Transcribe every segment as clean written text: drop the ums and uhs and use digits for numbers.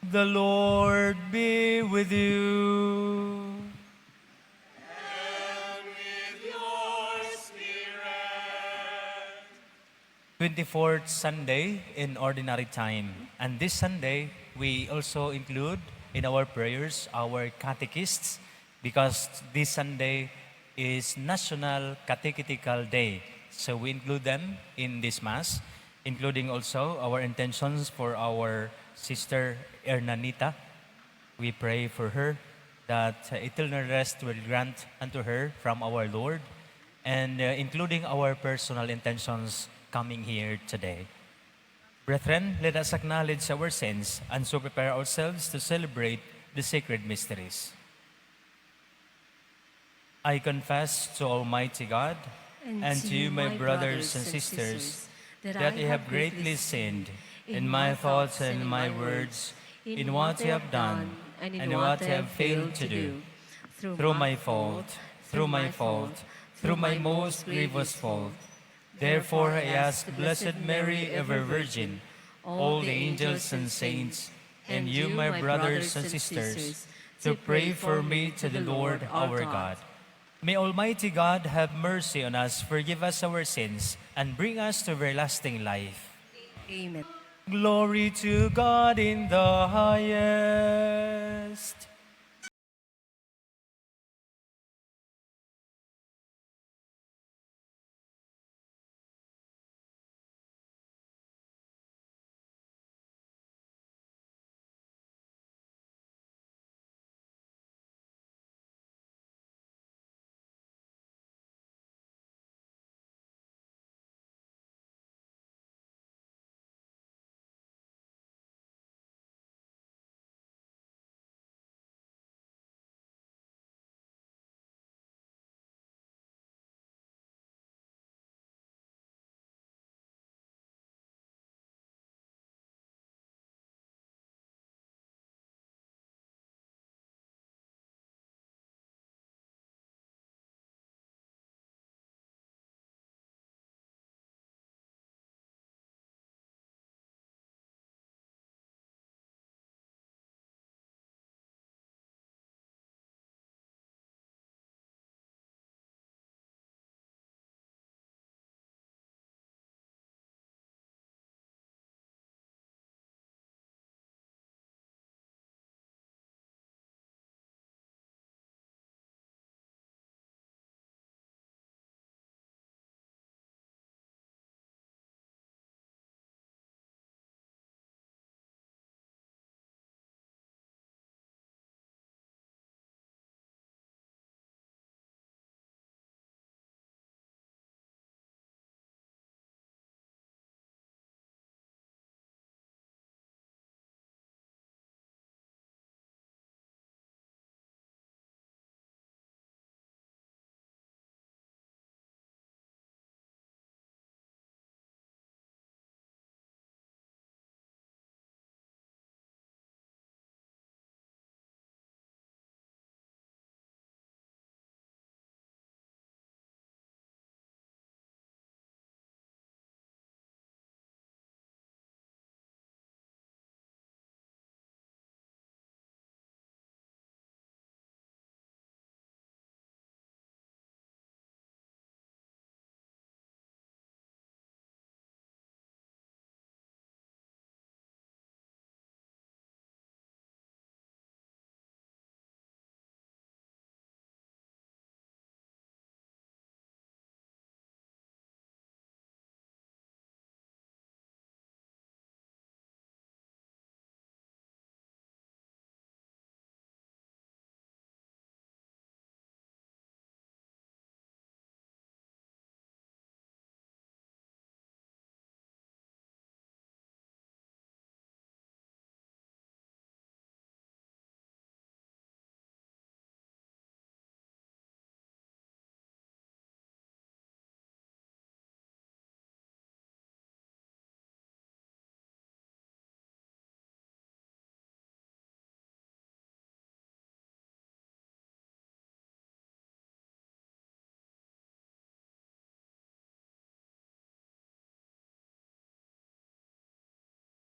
The Lord be with you. And with your spirit. 24th Sunday in Ordinary Time. And this Sunday, we also include in our prayers our catechists because this Sunday is National Catechetical Day. So we include them in this Mass, including also our intentions for our sister Ernanita. We pray for her that eternal rest will grant unto her from our Lord, and including our personal intentions coming here today. Brethren, let us acknowledge our sins and so prepare ourselves to celebrate the sacred mysteries. I confess to Almighty God and to you, my brothers and sisters, that I have greatly sinned in my thoughts and in my words, in what I have done and in what I have failed to do, through my fault, through my fault, through my most grievous fault. Therefore I ask Blessed Mary, ever Virgin, all the angels and saints, and you, my brothers and sisters, to pray for me to the Lord our God. May Almighty God have mercy on us, forgive us our sins, and bring us to everlasting life. Amen. Glory to God in the highest.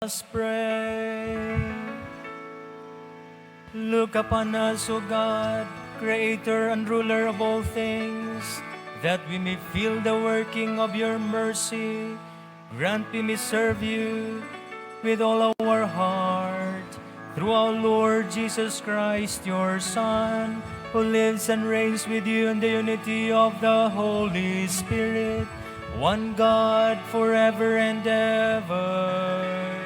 Us pray. Look upon us, O God, Creator and ruler of all things, that we may feel the working of your mercy. Grant we may serve you with all our heart. Through our Lord Jesus Christ, your Son, who lives and reigns with you in the unity of the Holy Spirit, one God, forever and ever.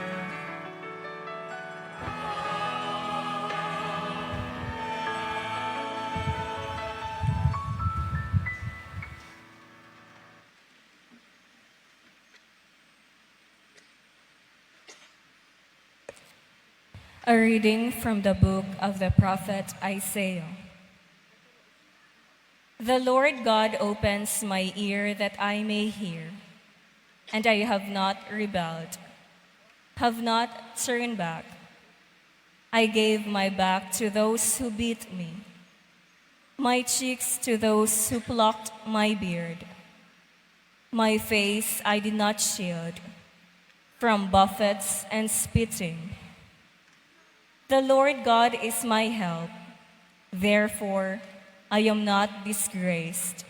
A reading from the book of the prophet Isaiah. The Lord God opens my ear that I may hear, and I have not rebelled, have not turned back. I gave my back to those who beat me, my cheeks to those who plucked my beard. My face I did not shield from buffets and spitting. The Lord God is my help. Therefore, I am not disgraced.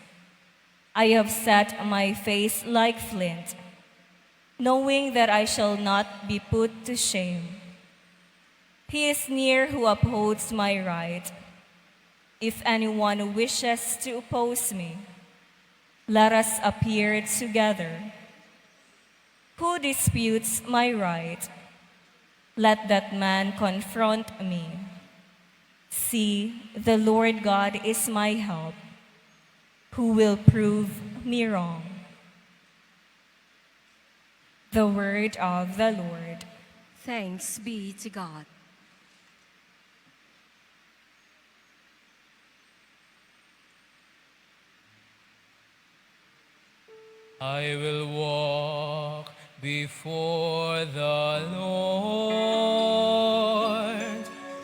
I have set my face like flint, knowing that I shall not be put to shame. He is near who upholds my right. If anyone wishes to oppose me, let us appear together. Who disputes my right? Let that man confront me. See, the Lord God is my help, who will prove me wrong. The word of the Lord. Thanks be to God. I will walk before the Lord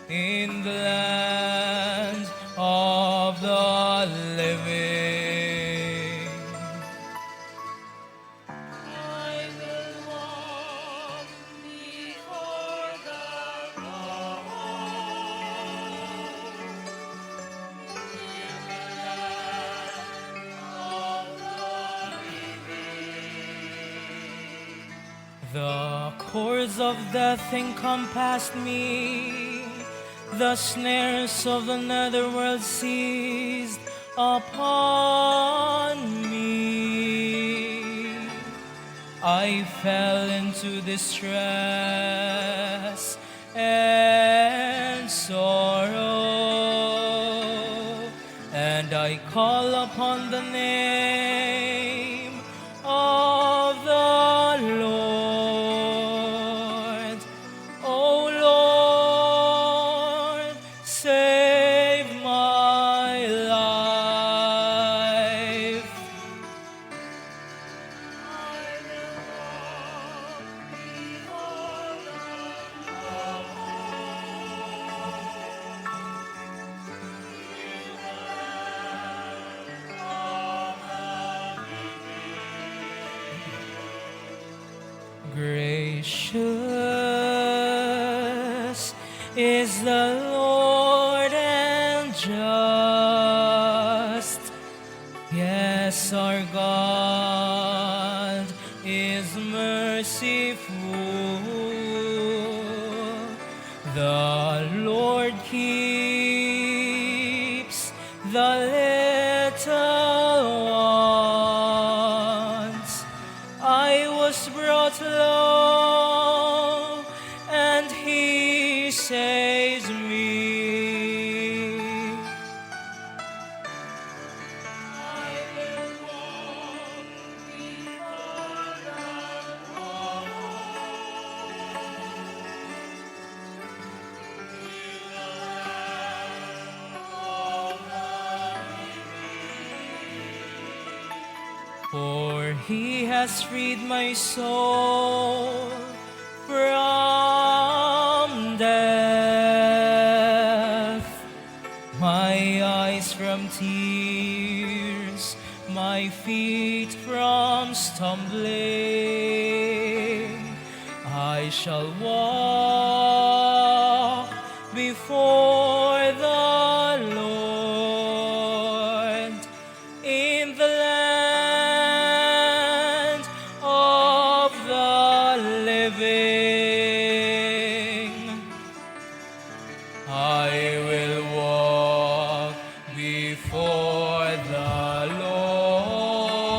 in the land of the living. I will walk before the Lord in the land of the living. The cords of death encompassed me, the snares of the netherworld seized upon me. I fell into distress and sorrow, and I call upon the name of the Lord. O Lord, save my life. I will walk before the Lord in the land of the living. Gracious is the Lord and just. Yes, our God is merciful. The Lord keeps the little ones. I was brought low, and He saves me. I will walk before the Lord in the land of the living. For He has freed my soul from death, my eyes from tears, my feet from stumbling. I shall walk before I will walk before the Lord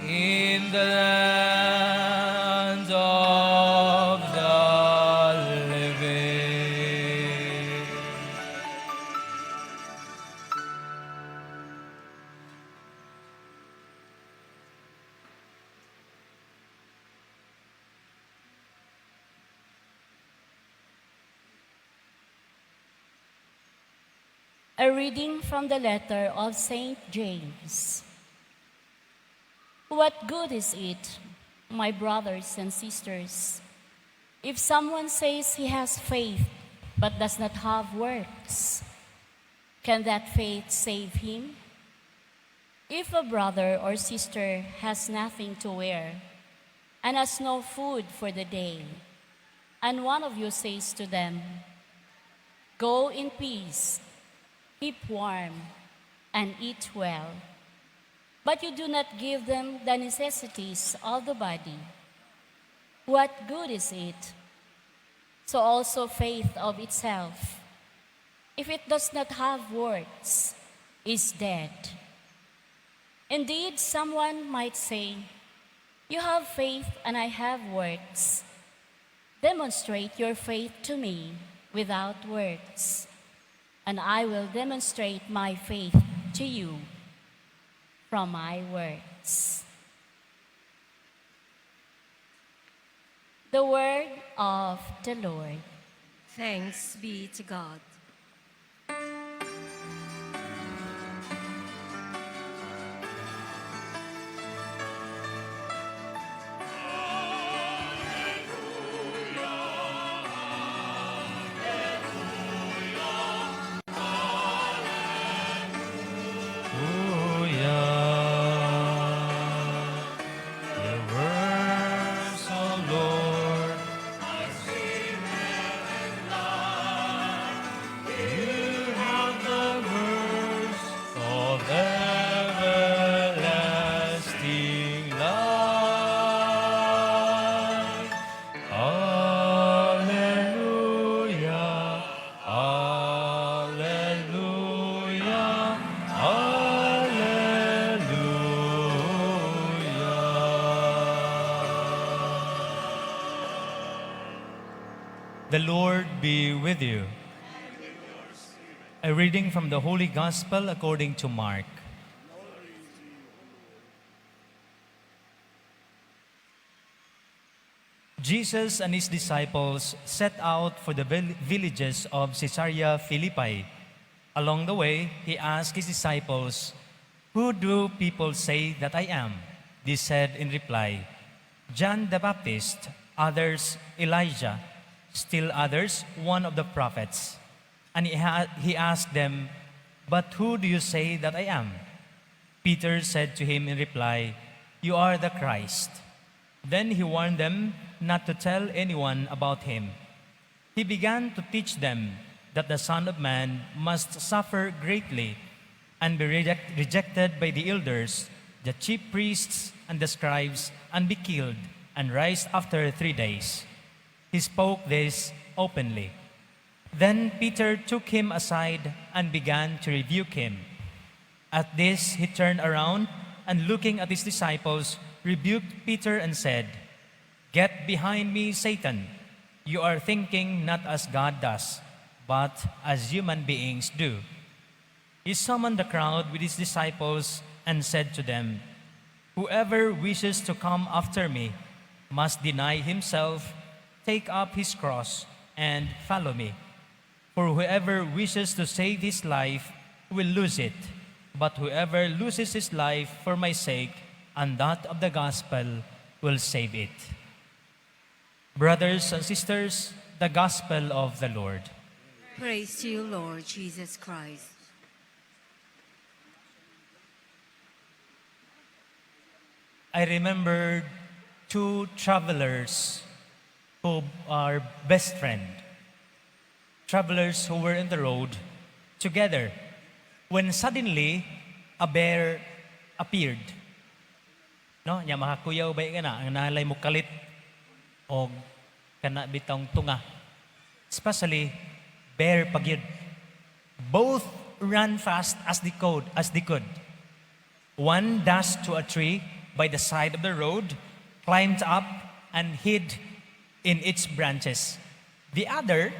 in the land of the living. A reading from the letter of St. James. What good is it, my brothers and sisters, if someone says he has faith but does not have works? Can that faith save him? If a brother or sister has nothing to wear and has no food for the day, and one of you says to them, "Go in peace, keep warm, and eat well," but you do not give them the necessities of the body, what good is it? So also faith of itself, if it does not have works, is dead. Indeed, someone might say, "You have faith and I have works. Demonstrate your faith to me without works, and I will demonstrate my faith to you from my works." The word of the Lord. Thanks be to God. Hallelujah. The words, O Lord, you have the words of everlasting life. Alleluia, Alleluia, Alleluia. The Lord be with you. A reading from the Holy Gospel according to Mark. Jesus and his disciples set out for the villages of Caesarea Philippi. Along the way, he asked his disciples, "Who do people say that I am?" They said in reply, "John the Baptist, others Elijah, still others one of the prophets." And he asked them, "But who do you say that I am?" Peter said to him in reply, "You are the Christ." Then he warned them not to tell anyone about him. He began to teach them that the Son of Man must suffer greatly and be rejected by the elders, the chief priests, and the scribes, and be killed, and rise after 3 days. He spoke this openly. Then Peter took him aside and began to rebuke him. At this, he turned around and, looking at his disciples, rebuked Peter and said, "Get behind me, Satan. You are thinking not as God does, but as human beings do." He summoned the crowd with his disciples and said to them, "Whoever wishes to come after me must deny himself, take up his cross, and follow me. For whoever wishes to save his life will lose it, but whoever loses his life for my sake and that of the gospel will save it." Brothers and sisters, the gospel of the Lord. Praise to you, Lord Jesus Christ. I remembered two travelers who are best friend. Travelers who were in the road together when suddenly a bear appeared. No, nya makakuyaw ba kana ang nalay mo kalit og kana bitong tunga. Especially, bear pa gyud. Both ran fast as they could. One dashed to a tree by the side of the road, climbed up, and hid in its branches. The other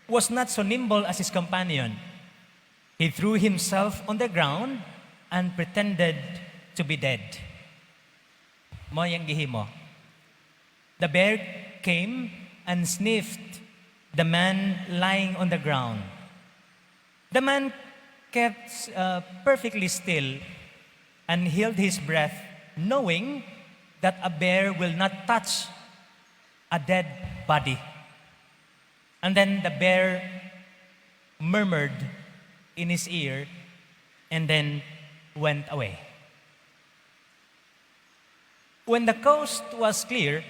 was not so nimble as his companion. He threw himself on the ground and pretended to be dead. Mao iyang gihimo. The bear came and sniffed the man lying on the ground. The man kept perfectly still and held his breath, knowing that a bear will not touch a dead body. And then the bear murmured in his ear and then went away. When the coast was clear,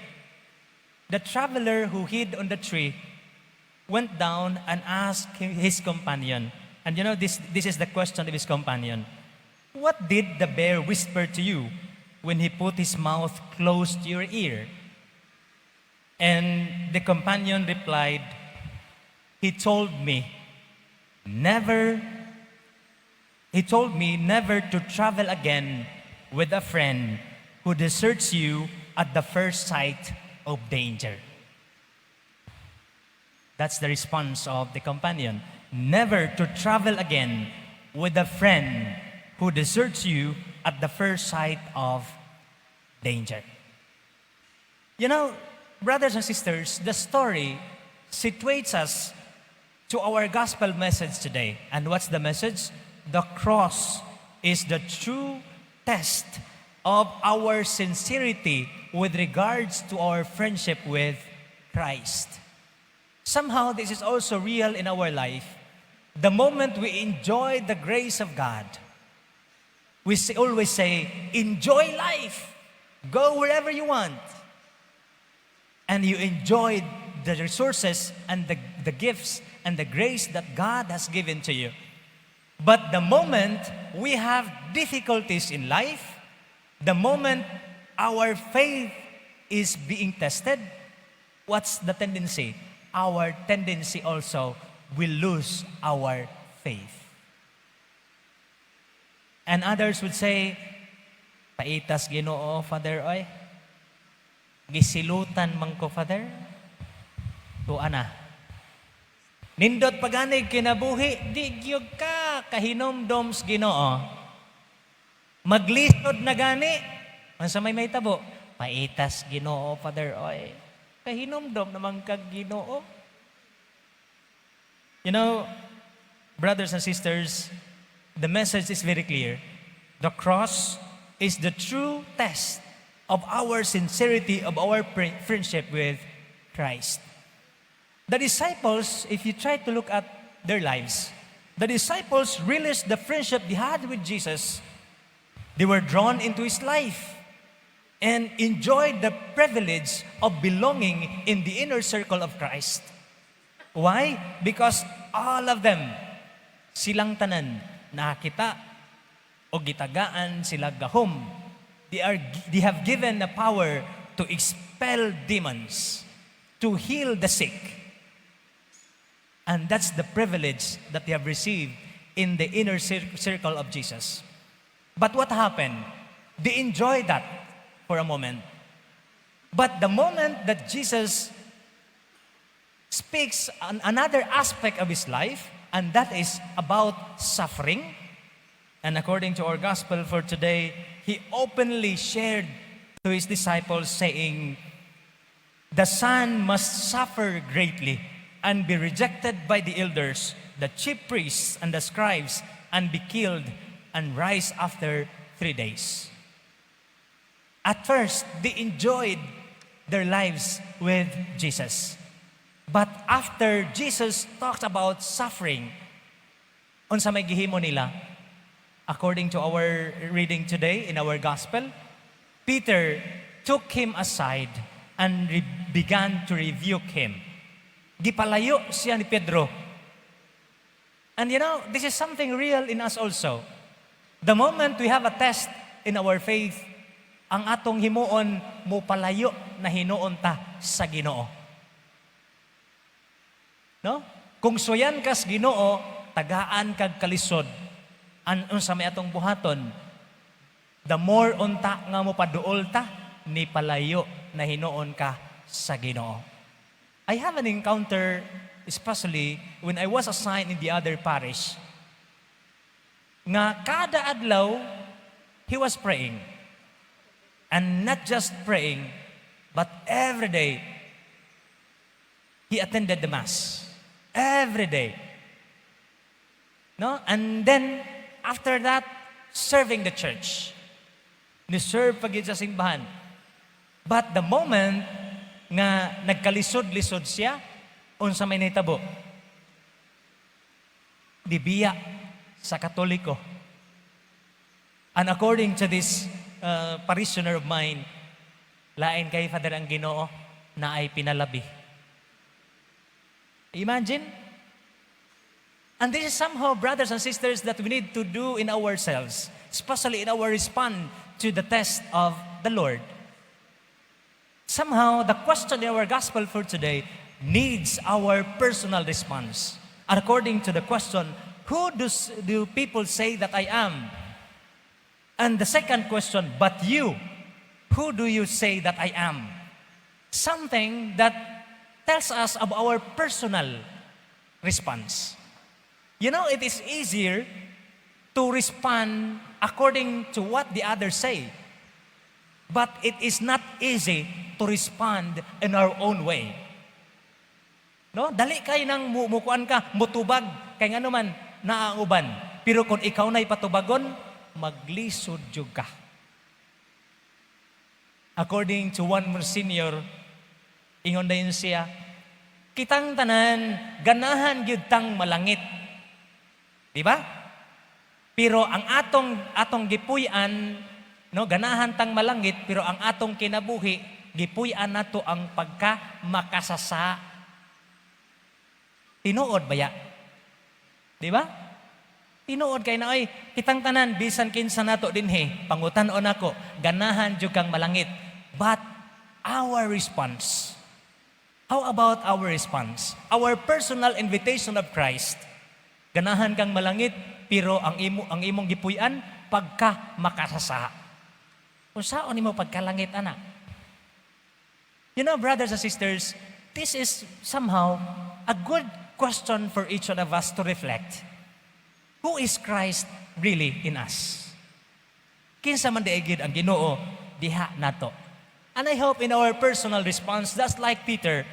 the traveler who hid on the tree went down and asked his companion. And this is the question of his companion: "What did the bear whisper to you when he put his mouth close to your ear?" And the companion replied, "He told me never to travel again with a friend who deserts you at the first sight of danger." That's the response of the companion. Never to travel again with a friend who deserts you at the first sight of danger. Brothers and sisters, the story situates us to our gospel message today. And what's the message? The cross is the true test of our sincerity with regards to our friendship with Christ. Somehow, this is also real in our life. The moment we enjoy the grace of God, we always say, "Enjoy life. Go wherever you want." And you enjoy the resources and the gifts and the grace that God has given to you. But the moment we have difficulties in life, the moment our faith is being tested, what's the tendency? Our tendency also will lose our faith. And others would say, "Paitas Ginoo, Father, oy. Gisilutan man ko, Father. Tuwa na. Nindot pa gani kinabuhi, di gyud ka kahinomdom sa Ginoo. Maglisod na gani. Unsa may mahitabo? Paitas Ginoo, Father, oy. Kahinomdom naman kag Ginoo." Brothers and sisters, the message is very clear. The cross is the true test of our sincerity of our friendship with Christ. The disciples, if you try to look at their lives, the disciples realized the friendship they had with Jesus. They were drawn into his life and enjoyed the privilege of belonging in the inner circle of Christ. Why? Because all of them, silang tanan, nakita o gitagaan sila gahom. They have given the power to expel demons, to heal the sick. And that's the privilege that they have received in the inner circle of Jesus. But what happened? They enjoyed that for a moment. But the moment that Jesus speaks another aspect of his life, and that is about suffering, and according to our gospel for today, he openly shared to his disciples, saying, "The Son must suffer greatly and be rejected by the elders, the chief priests, and the scribes, and be killed and rise after 3 days." At first, they enjoyed their lives with Jesus. But after Jesus talks about suffering, unsa may gihimo nila? According to our reading today in our gospel, Peter took him aside and began to rebuke him. Gipalayo siya ni Pedro. And this is something real in us also. The moment we have a test in our faith, ang atong himuon, mopalayo na hinuon ta sa Ginoo. No? Kung suwayan kas Ginoo, tagaan kag kalisod. An unsa may atong buhaton? The more unta nga mo paduol ta, ni palayo na hinuon ka sa Ginoo. I have an encounter, especially when I was assigned in the other parish, nga kada adlaw, he was praying. And not just praying, but every day, he attended the Mass. Every day. No? And then, after that, serving the church. Ni-serve pa gyud sa simbahan. But the moment nga nagkalisod-lisod siya, unsa may nahitabo? Dibiya sa Katoliko. And according to this parishioner of mine, "Lain kay, Father, ang Ginoo naay pinalabi." Imagine. And this is somehow, brothers and sisters, that we need to do in ourselves, especially in our response to the test of the Lord. Somehow, the question in our gospel for today needs our personal response. And according to the question, "Who do people say that I am?" And the second question, "But you, who do you say that I am?" Something that tells us of our personal response. It is easier to respond according to what the others say. But it is not easy to respond in our own way. No? Dali kay nang mukuan ka, mutubag, kay ngano man naa ang uban. Pero kung ikaw na'y patubagon, maglisod jud ka. According to one monsignor, ingon dayon siya, "Kitang tanan ganahan gyud tang malangit. Di ba? Pero ang atong gipuy-an, no, ganahan tang malangit, pero ang atong kinabuhi gipuy-an nato ang pagka makasasa. Tinuod baya? Di ba? Tinuod kay na oy, kitang tanan bisan kinsa nato dinhi, pangutan-on ako, ganahan jud kang malangit. But our response, how about our response? Our personal invitation of Christ. Ganahan kang malangit, pero ang imong gipuy-an pagka makasasa. Unsaon nimo pagkalangit ana? Brothers and sisters, this is somehow a good question for each one of us to reflect. Who is Christ really in us? Kinsa man diay gyud ang Ginoo diha nato? And I hope in our personal response, just like Peter,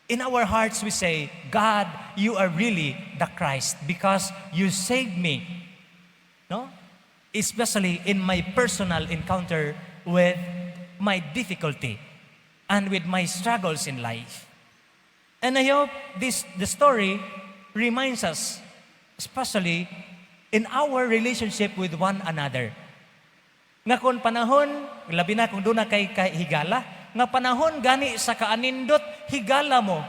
in our hearts we say, "God, you are really the Christ because you saved me." No? Especially in my personal encounter with my difficulty and with my struggles in life. And I hope this the story reminds us, especially in our relationship with one another. Nga kung panahon, labi na kung duna kay higala, nga panahon gani sa kaanindot, higala mo.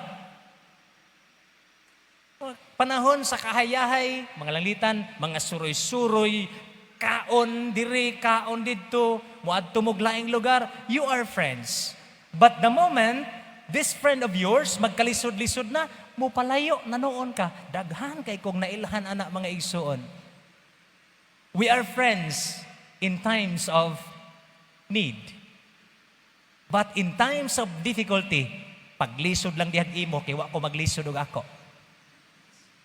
Panahon sa kahayahay, mga langlitan, mga suroy-suroy, kaon diri, kaon didto, muadto mo laing lugar, you are friends. But the moment this friend of yours magkalisod-lisod na, mupalayo na noon ka, daghan kay kong nailhan ana, mga igsuon. We are friends in times of need. But in times of difficulty, paglisod lang dihag imo, kay wa ko maglisod og ako.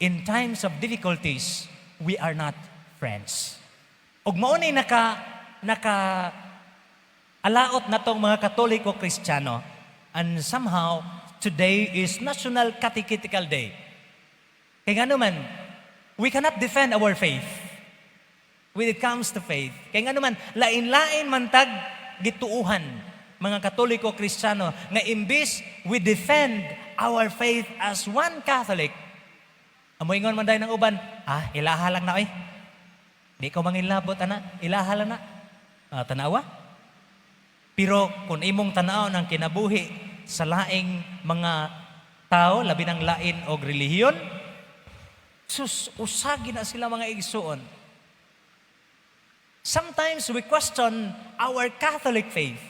In times of difficulties, we are not friends. Ug mao ni naka alaot natong mga Katoliko Kristiyano, and somehow today is National Catechetical Day. Kay ngano man, we cannot defend our faith when it comes to faith. Kay ngano man, lain-lain man tag gituuhan mga Katoliko Kristiyano nga imbis we defend our faith as one Catholic, moingon man dayon ang uban, "Ah, ilaha lang na oy. Di ko mangilabot ana, ilaha lang na." Ah, tanawa. Pero kung imong tanaw ng kinabuhi sa laing mga tao, labi ng lain og relihiyon, sus, usagi na sila, mga igsuon. Sometimes we question our Catholic faith.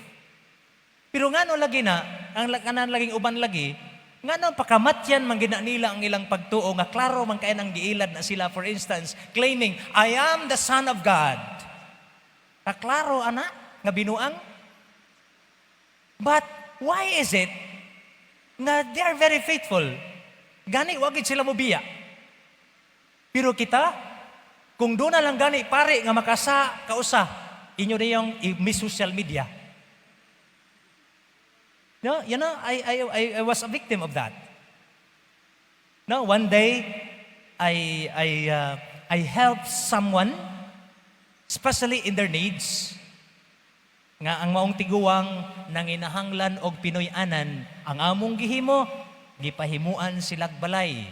Pero ngano lagi na, ang kanan laging uban lagi, Ngano pakamatyan man gina nila ang ilang pagtuo nga klaro man kay nang giilad na sila, for instance, claiming, "I am the Son of God." Kaklaro ana nga binuang. But why is it nga they are very faithful? Gani wa gid sila mobiya. Pero kita, kung duna lang gani pare nga makasa kausa, inyo na yung i- social media. No, I was a victim of that. No, one day, I helped someone, especially in their needs, nga ang maong tiguang nanginahanglan og Pinoy-anan, ang among gihimo, gipahimuan silag balay.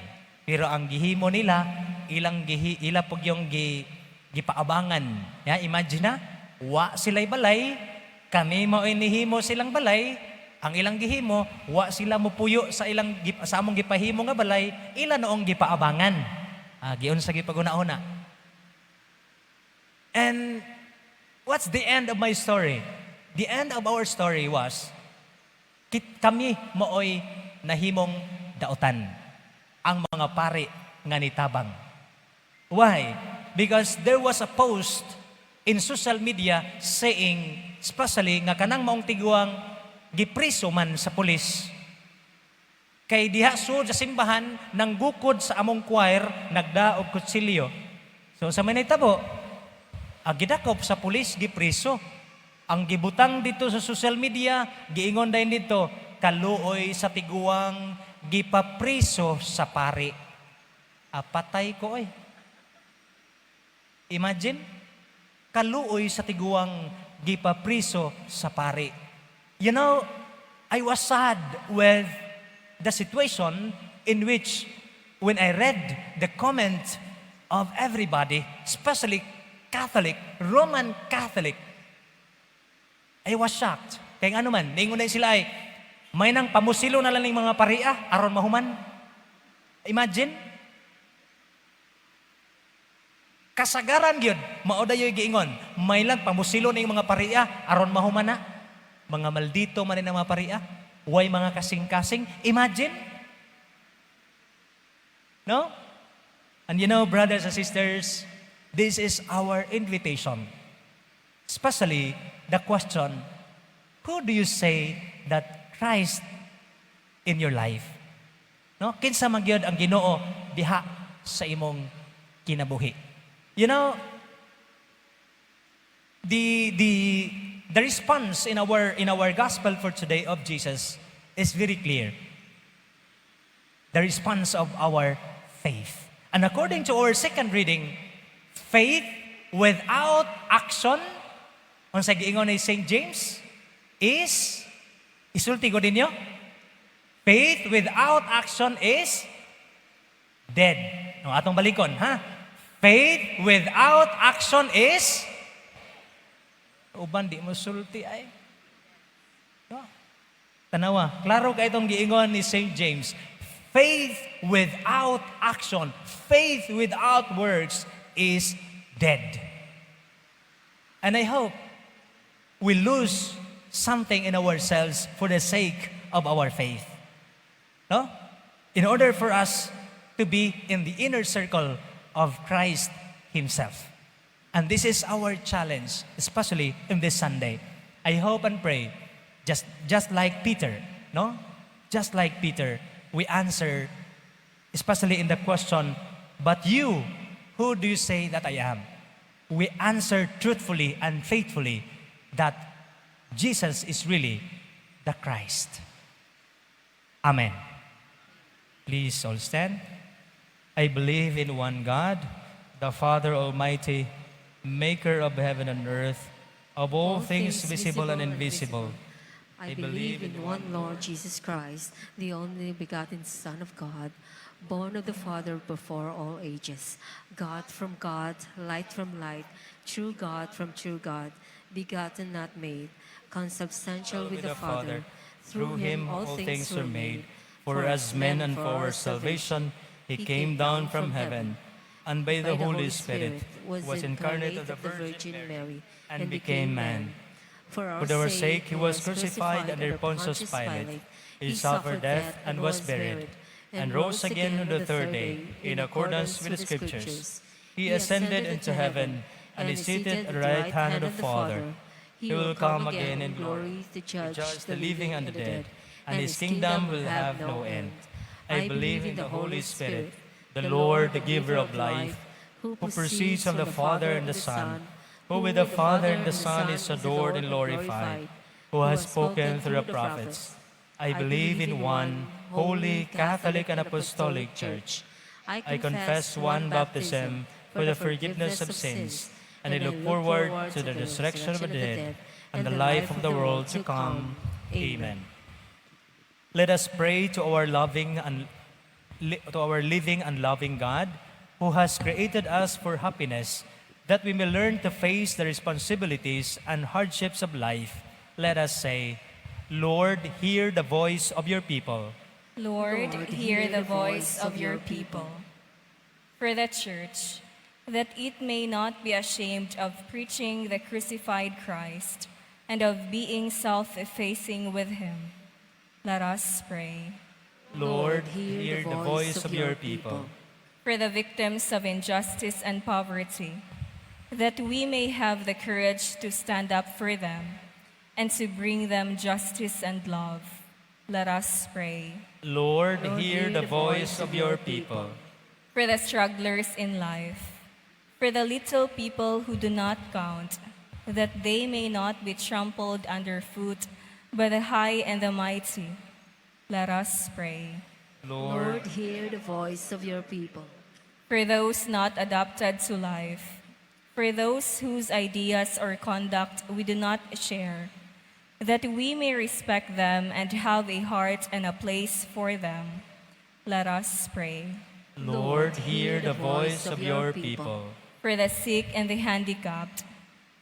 Pero ang gihimo nila, ilang gihi, ila pug yung gipaabangan. Ya, imagine na, wa sila'y balay, kami mao nihimo silang balay, ang ilang gihimo, wa sila mupuyo sa among gipahimo nga balay, ila noong gipaabangan. Ah, giunsa gipaguna-una. And what's the end of my story? The end of our story was, kami maoy nahimong dautan. Ang mga pari nga nitabang. Why? Because there was a post in social media saying, especially nga kanang maong tiguang gipriso man sa pulis. Kay diha sud sa simbahan, nanggukod sa among choir, nagdaog kutsilyo. So sa may nahitabo, ang gidakop sa pulis, gipriso. Ang gibutang dito sa social media, giingon dayon dito, kaluoy sa tiguang gipapriso sa pari. Ah, patay ko oy. Imagine, kaluoy sa tiguang gipapriso sa pari. I was sad with the situation in which when I read the comment of everybody, especially Catholic, Roman Catholic, I was shocked. Kaya ano man, ningon na sila ay, may nang pamusilo na lang ning mga paria, aron mahuman. Imagine, kasagaran gyud, mao dayoy giingon, may lang pamusilo ning mga paria, aron mahuman na. Mga maldito man ang mga paria, way mga kasing-kasing. Imagine. No? And brothers and sisters, this is our invitation. Especially the question, who do you say that Christ in your life? No? Kinsa man gyud ang Ginoo diha sa imong kinabuhi? The response in our gospel for today of Jesus is very clear. The response of our faith. And according to our second reading, faith without action, unsa giingon ni St. James, is, isulti ko ninyo, faith without action is dead. No, atong balikon, ha? Faith without action is, uban di mo sulti ay. No. Tanawa, klaro kay itong giingon ni St. James. Faith without action, faith without works is dead. And I hope we lose something in ourselves for the sake of our faith. No? In order for us to be in the inner circle of Christ Himself. And this is our challenge, especially in this Sunday. I hope and pray, just like Peter, no? Just like Peter, we answer, especially in the question, "But you, who do you say that I am?" We answer truthfully and faithfully that Jesus is really the Christ. Amen. Please all stand. I believe in one God, the Father Almighty, maker of heaven and earth, of all things visible and invisible. I believe in one Lord Jesus Christ, the only begotten Son of God, born of the Father before all ages, God from God, light from light, true God from true God, begotten, not made, consubstantial with the Father. Through him all things were made. For us men and for our salvation, he came down from heaven, and by the Holy Spirit was incarnate of the Virgin Mary and became man. For For our sake he was crucified under Pontius Pilate. He suffered death and was buried, and rose again on the third day, in accordance with the Scriptures. He ascended into heaven and is seated at the right hand of the Father. He will come again in glory to judge judge the living and the dead, and his kingdom will have no end. I believe in the Holy Spirit, the Lord, the giver of life, who proceeds from the Father and the Son, who with the Father and the Son is adored and glorified, who has spoken through the prophets. I believe in one holy, Catholic, and Apostolic Church. I confess one baptism for the forgiveness of sins, and I look forward to the resurrection of the dead and the life of the world to come. Amen. Let us pray to our living and loving God, who has created us for happiness, that we may learn to face the responsibilities and hardships of life. Let us say, Lord, hear the voice of your people. Lord, hear the voice of your people. For the Church, that it may not be ashamed of preaching the crucified Christ and of being self-effacing with him. Let us pray. Lord, hear the voice of your people. For the victims of injustice and poverty, that we may have the courage to stand up for them and to bring them justice and love. Let us pray. Lord, hear the voice of your people. For the strugglers in life, for the little people who do not count, that they may not be trampled underfoot by the high and the mighty. Let us pray. Lord, Lord, hear the voice of your people. For those not adapted to life, for those whose ideas or conduct we do not share, that we may respect them and have a heart and a place for them. Let us pray. Lord, hear the voice of your people. For the sick and the handicapped,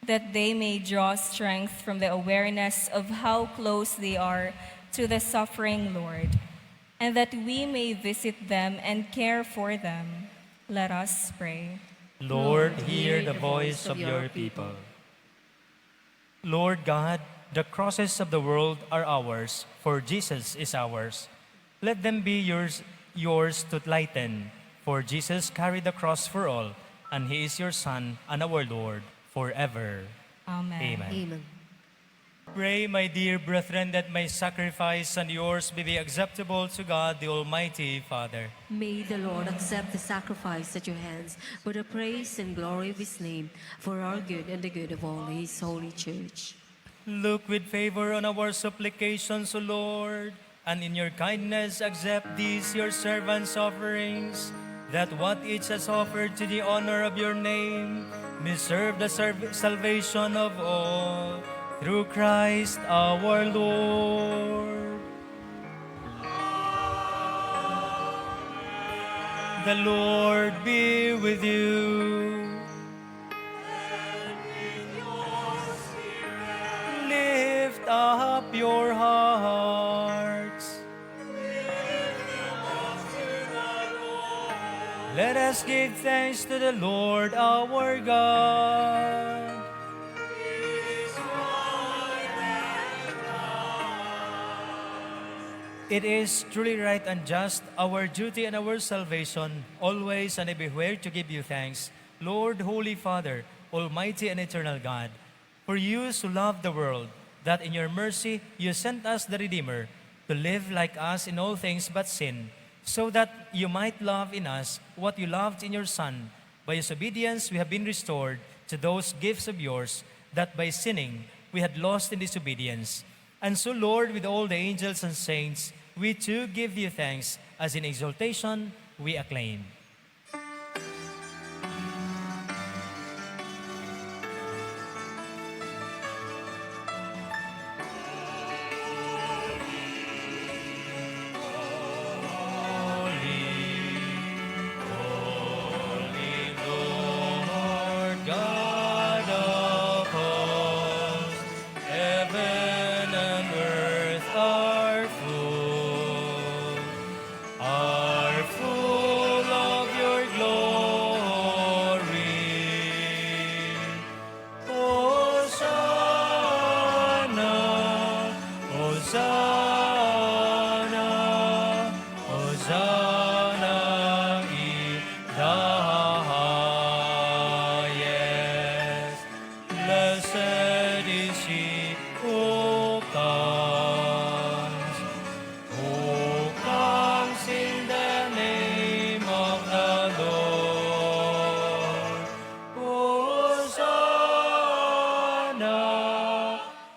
that they may draw strength from the awareness of how close they are to the suffering Lord, and that we may visit them and care for them. Let us pray. Lord, hear the voice of your people. Lord God, the crosses of the world are ours, for Jesus is ours. Let them be yours to lighten, for Jesus carried the cross for all, and he is your Son and our Lord forever. Amen. Amen. Amen. Pray, my dear brethren, that my sacrifice and yours may be acceptable to God, the Almighty Father. May the Lord accept the sacrifice at your hands for the praise and glory of his name, for our good and the good of all his holy church. Look with favor on our supplications, O Lord, and in your kindness accept these your servants' offerings, that what each has offered to the honor of your name may serve the salvation of all, through Christ our Lord. The Lord be with you. Lift up your hearts. Let us give thanks to the Lord our God. It is truly right and just, our duty and our salvation, always and everywhere to give you thanks, Lord, Holy Father, Almighty and eternal God. For you so loved the world, that in your mercy you sent us the Redeemer, to live like us in all things but sin, so that you might love in us what you loved in your Son. By his obedience we have been restored to those gifts of yours that by sinning we had lost in disobedience. And so, Lord, with all the angels and saints, we too give you thanks, as in exaltation we acclaim. Holy, holy Lord God of hosts, heaven and earth are full Hosanna in the highest. Blessed is he who comes in the name of the Lord. Hosanna,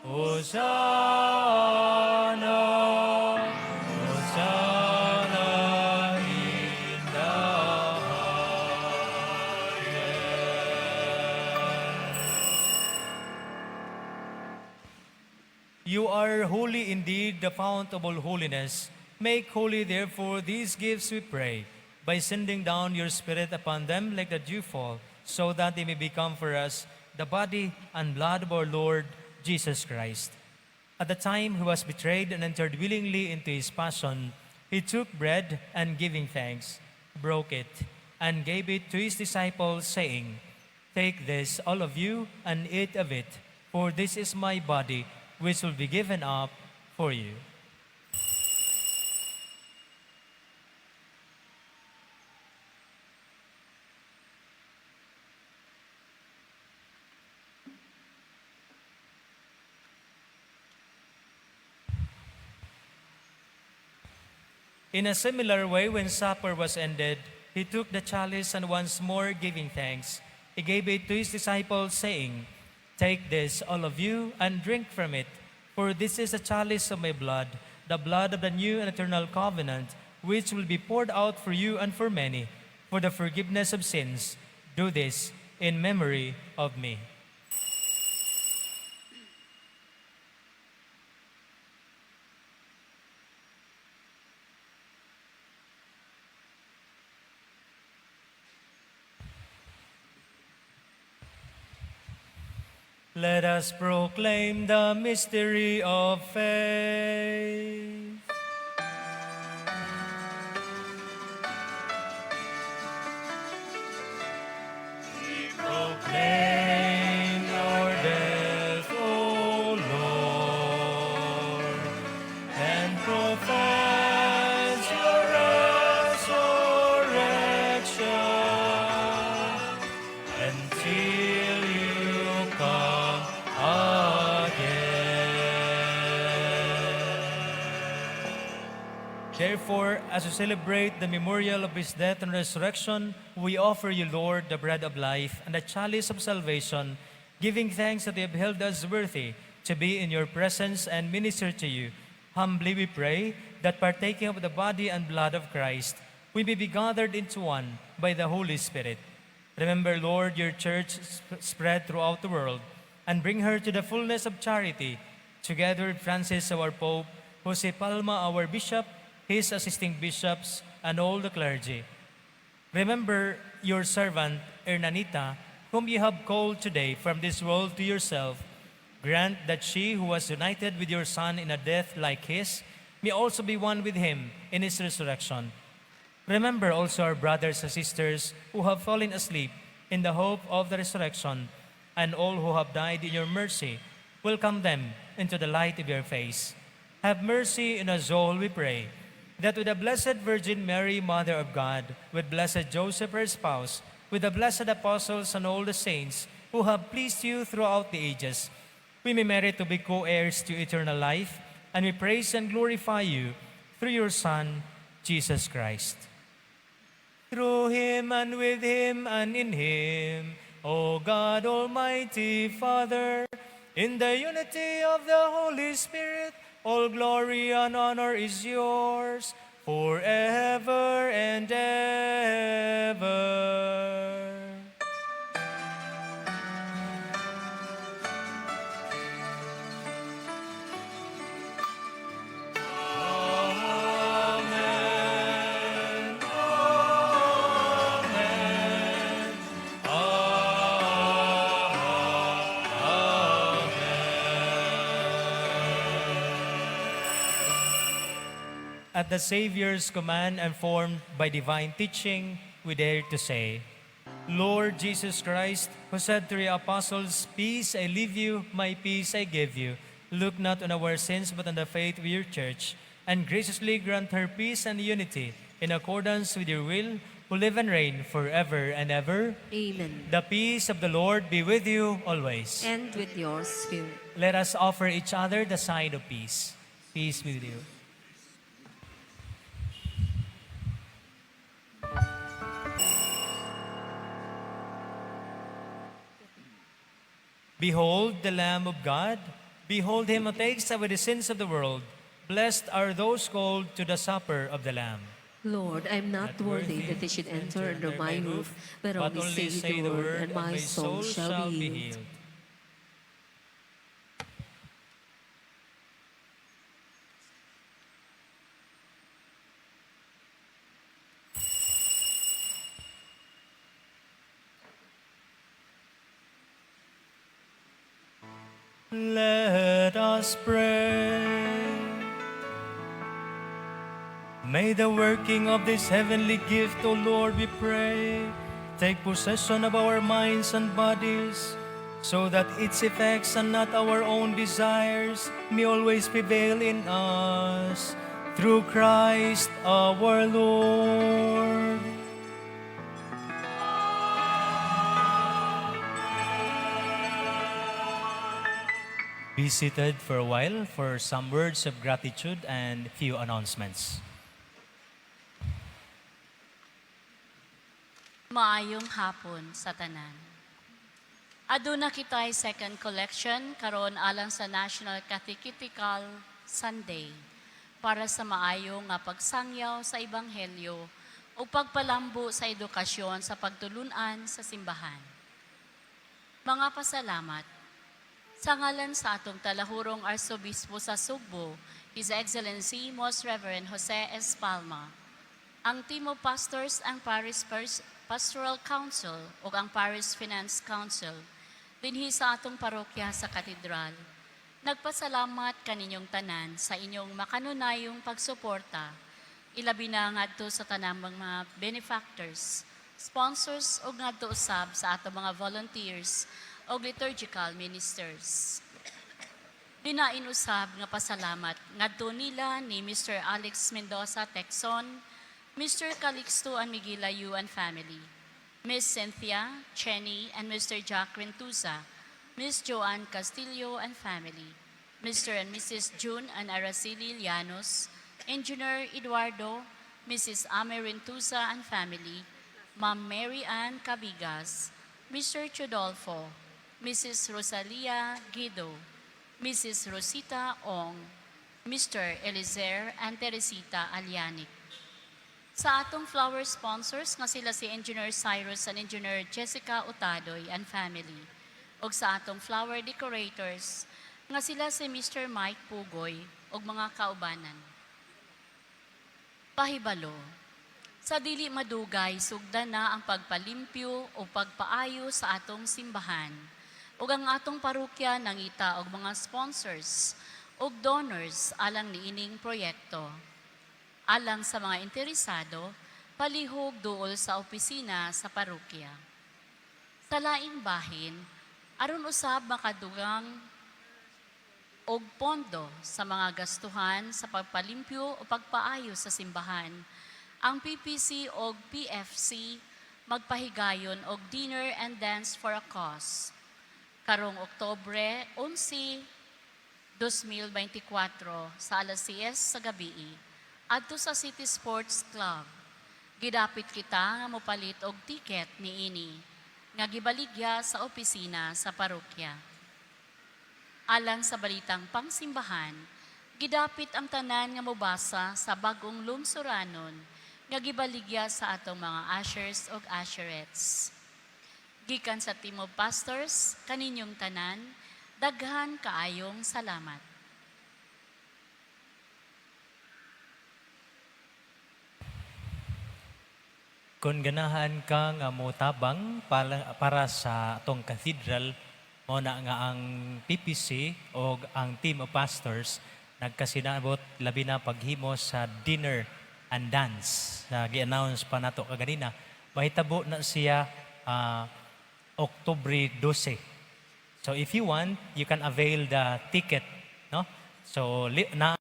Hosanna, Hosanna in the highest. You are holy indeed, the fount of all holiness. Make holy, therefore, these gifts, we pray, by sending down your Spirit upon them like the dewfall, so that they may become for us the body and blood of our Lord Jesus Christ. At the time he was betrayed and entered willingly into his passion, he took bread and, giving thanks, broke it and gave it to his disciples, saying, "Take this, all of you, and eat of it, for this is my body, which will be given up for you." In a similar way, when supper was ended, he took the chalice and, once more giving thanks, he gave it to his disciples, saying, "Take this, all of you, and drink from it, for this is the chalice of my blood, the blood of the new and eternal covenant, which will be poured out for you and for many for the forgiveness of sins. Do this in memory of me." Let us proclaim the mystery of faith. We proclaim your death, O Lord, and profess your resurrection until you come again. Therefore, as we celebrate the memorial of his death and resurrection, we offer you, Lord, the bread of life and the chalice of salvation, giving thanks that you have held us worthy to be in your presence and minister to you. Humbly we pray that, partaking of the body and blood of Christ, we may be gathered into one by the Holy Spirit. Remember, Lord, your church spread throughout the world and bring her to the fullness of charity, together with Francis, our Pope, Jose Palma, our Bishop, his assisting bishops, and all the clergy. Remember your servant, Ernanita, whom you have called today from this world to yourself. Grant that she who was united with your Son in a death like his may also be one with him in his resurrection. Remember also our brothers and sisters who have fallen asleep in the hope of the resurrection, and all who have died in your mercy. Welcome them into the light of your face. Have mercy on us all, we pray, that with the Blessed Virgin Mary, Mother of God, with Blessed Joseph, her spouse, with the blessed apostles and all the saints who have pleased you throughout the ages, we may merit to be co-heirs to eternal life, and we praise and glorify you through your Son, Jesus Christ. Through him and with him and in him, O God Almighty Father, in the unity of the Holy Spirit, all glory and honor is yours forever and ever. Amen. Amen. Amen. At the Savior's command and formed by divine teaching, we dare to say, Lord Jesus Christ, who said to your apostles, "Peace I leave you, my peace I give you," look not on our sins but on the faith of your church, and graciously grant her peace and unity. in accordance with your will, who live and reign forever and ever. Amen. The peace of the Lord be with you always. And with your spirit. Let us offer each other the sign of peace. Peace be with you. Behold the Lamb of God. Behold him who takes away the sins of the world. Blessed are those called to the supper of the Lamb. Lord, I am not worthy that they should enter under my roof, but only say the word, and my soul shall be healed. Let us pray. May the working of this heavenly gift, O Lord, we pray, take possession of our minds and bodies, so that its effects and not our own desires may always prevail in us. Through Christ our Lord. Be seated for a while for some words of gratitude and few announcements. Maayong hapon sa tanan. Aduna kitay second collection karon alang sa National Catechetical Sunday para sa maayo nga pagsangyaw sa ebanghelyo o pagpalambo sa edukasyon sa pagtulunan sa simbahan. Mga pasalamat. Sa ngalan sa atong talahurong Arsobispo sa Sugbo, His Excellency Most Reverend Jose S. Palma, ang Team of Pastors, ang Parish Pastoral Council ug ang Parish Finance Council dinhi sa atong parokya sa Katedral. Nagpasalamat kaninyong tanan sa inyong makanunayong pagsuporta, ilabi na ngadto sa tanang mga benefactors, sponsors ug ngadto usab sa atong mga volunteers ug liturgical ministers. Dinain usab nga pasalamat ngadto nila ni Mr. Alex Mendoza Texon, Mr. Calixto and Miguel Yu and family, Miss Cynthia Cheney and Mr. Jack Rentuza, Miss Joanne Castillo and family, Mr. and Mrs. June and Araceli Llanos, Engineer Eduardo, Mrs. Ame Rentuza and family, Ma'am Mary Ann Cabigas, Mr. Chudolfo, Mrs. Rosalia Guido, Mrs. Rosita Ong, Mr. Elizer and Teresita Alianic. Sa atong flower sponsors nga sila si Engineer Cyrus and Engineer Jessica Utadoy and family. Ug sa atong flower decorators nga sila si Mr. Mike Pugoy ug mga kaubanan. Pahibalo. Sa dili madugay, sugdan na ang pagpalimpyo o pagpaayo sa atong simbahan. Ug ang atong parokya nangita og mga sponsors ug donors alang niining proyekto. Alang sa mga interesado, palihog duol sa opisina sa parokya. Sa laing bahin, aron usab makadugang og pondo sa mga gastuhan sa pagpalimpyo o pagpaayo sa simbahan, ang PPC og PFC magpahigayon og dinner and dance for a cause. Karong Oktubre 11, 2024 sa alas 6 sa gabi adto sa City Sports Club. Gidapit kita nga mopalit og tiket niini nga gibaligya sa opisina sa parokya. Alang sa balitang pangsimbahan, gidapit ang tanan nga mobasa sa bagong lungsuranon nga gibaligya sa atong mga ushers ug usherettes. Gikan sa Team of Pastors, kaninyong tanan, daghan kaayong salamat. Kung ganahan ka nga motabang para sa atong cathedral, mao na nga ang PPC o ang team of pastors nagkasinabot labi na paghimo sa dinner and dance na gi-announce pa nato kaganina. Mahitabo na siya Oktubre 12. So if you want, you can avail the ticket, no? So na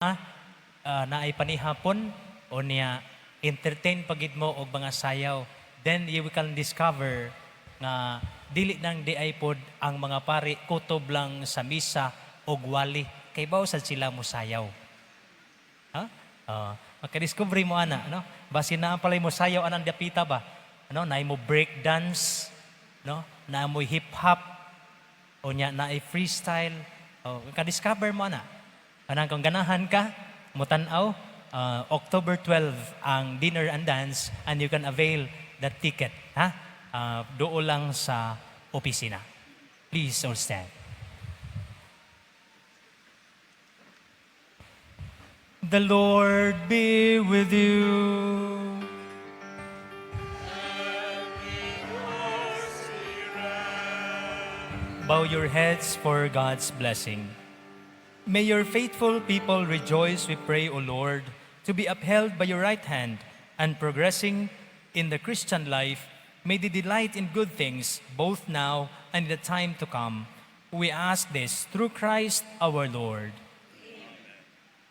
naay panihapon o niya Entertain pa gid mo og mga sayaw. Then you can discover nga dili nang diay pod ang mga pari kutob lang sa misa og wali kay baw sad sila mo sayaw. Ha? Makadiscover mo ana, no? Basin naa palay mo sayaw anang dapita ba? Ano, naay mo break dance, no? Naa mo hip hop, o nya naay freestyle. O ka-discover mo ana. Kanang kung ganahan ka, mutan-aw, October 12 ang dinner and dance and you can avail the ticket, ha? Doon lang sa opisina. Please all stand. The Lord be with you. Bow your heads for God's blessing. May your faithful people rejoice, we pray, O Lord, to be upheld by your right hand and progressing in the Christian life. May they delight in good things, both now and in the time to come. We ask this through Christ our Lord.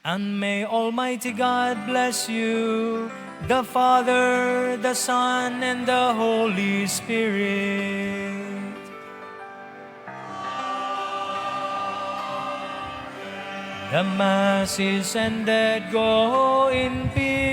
And may Almighty God bless you, the Father, the Son, and the Holy Spirit. The Mass is ended. Go in peace.